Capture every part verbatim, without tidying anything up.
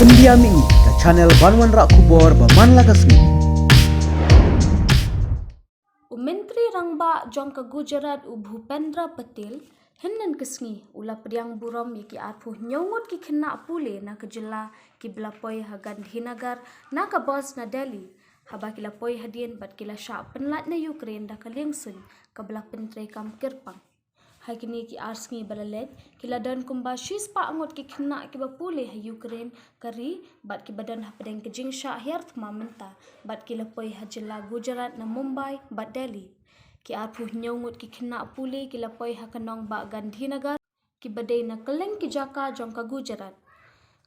India Mih, ka channel ban wanrah khubor ba man la ka sngi. U Myntri Rangbah jong ka Gujarat u Bhupendra Patel, hynnin ka sngi u la pdiang burom ïa ki arphew hynñiew ngut ki khynnah pule na ka jylla kiba la poi ha Gandhinagar na ka bus na Delhi, haba ki la poi hadien bad ki la shah pynlait na Ukraine da ka liengsuiñ kaba la pyntreikam kyrpang. Ha kine ki ar sngi ba la leit, ki la don kumba shispah ngut ki khynnah kiba pule ha Ukraine ka ri, bad kiba don hapdeng ka jingshah hiar thma mynta, bad ki la poi ha jylla Gujarat na Mumbai bad Delhi. Ki arphew hynñiew ngut ki khynnah pule ki la poi ha ka nongbah Gandhinagar, kiba dei na kylleng ki jaka jong ka Gujarat.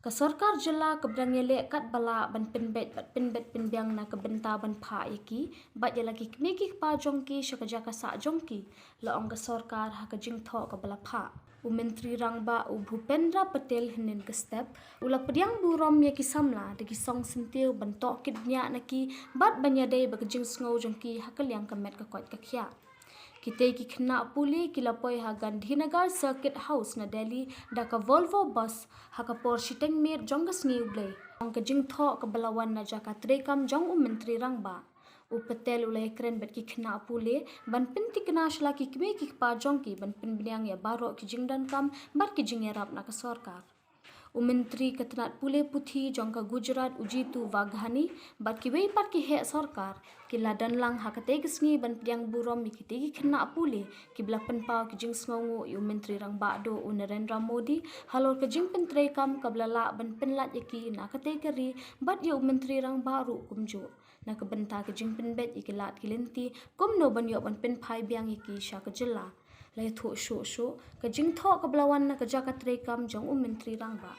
Ka sorkar jylla kaba dang ïaleh katba lah ban pynbeit bad pynbeit pynbiang na ka bynta ban phah ïa ki bad ïa la ki kmie ki kpa jong ki sha ka jaka sah jong ki, la ong ka sorkar ha ka jingthoh kaba la phah. U Myntri Rangbah u Bhupendra Patel hynnin ka step u la pdiang burom ïa ki samla da ki song syntiew ban tohkit bniah na ki bad ban ïadei bad ka jingsngew jong ki ha ka liang ka met ka koit ka khiah. Kitei ki khynnah pule ki la poi ha Gandhinagar Circuit House na Delhi da ka Volvo bus ha ka por shiteng miet jong ka sngi U Blei. Ong ka jingthoh kaba la wan na jaka treikam jong u Myntri Rangbah. U Patel u la ïakren bad ki khynnah pule ban pynthikna sha la ki kmie ki kpa jong ki ban pynbniang ïa baroh ki jingdonkam bad ki jingïarap na ka sorkar. U Myntri ka tnat pule puthi jong ka Gujarat u Jitu Vaghani bad kiwei pat ki heh sorkar ki la don lang ha katei ka sngi ban pdiang burom ïa kitei ki khynnah pule kiba la pynpaw ki jingsngewnguh ïa u Myntri Rangbah Duh u Narendra Modi halor ka jingpyntreikam kaba la lah ban pynlait ïa ki na katei ka ri bad ïa u Myntri Rangbah ruh kumjuh na ka bynta ka jingpynbeit ïa ki lad ki lynti kumno ban ïoh ban pynphai biang ïa ki sha ka jylla. La ïathuh shuh shuh ka jingthoh kaba la wan na ka jaka treikam jong u Myntri Rangbah.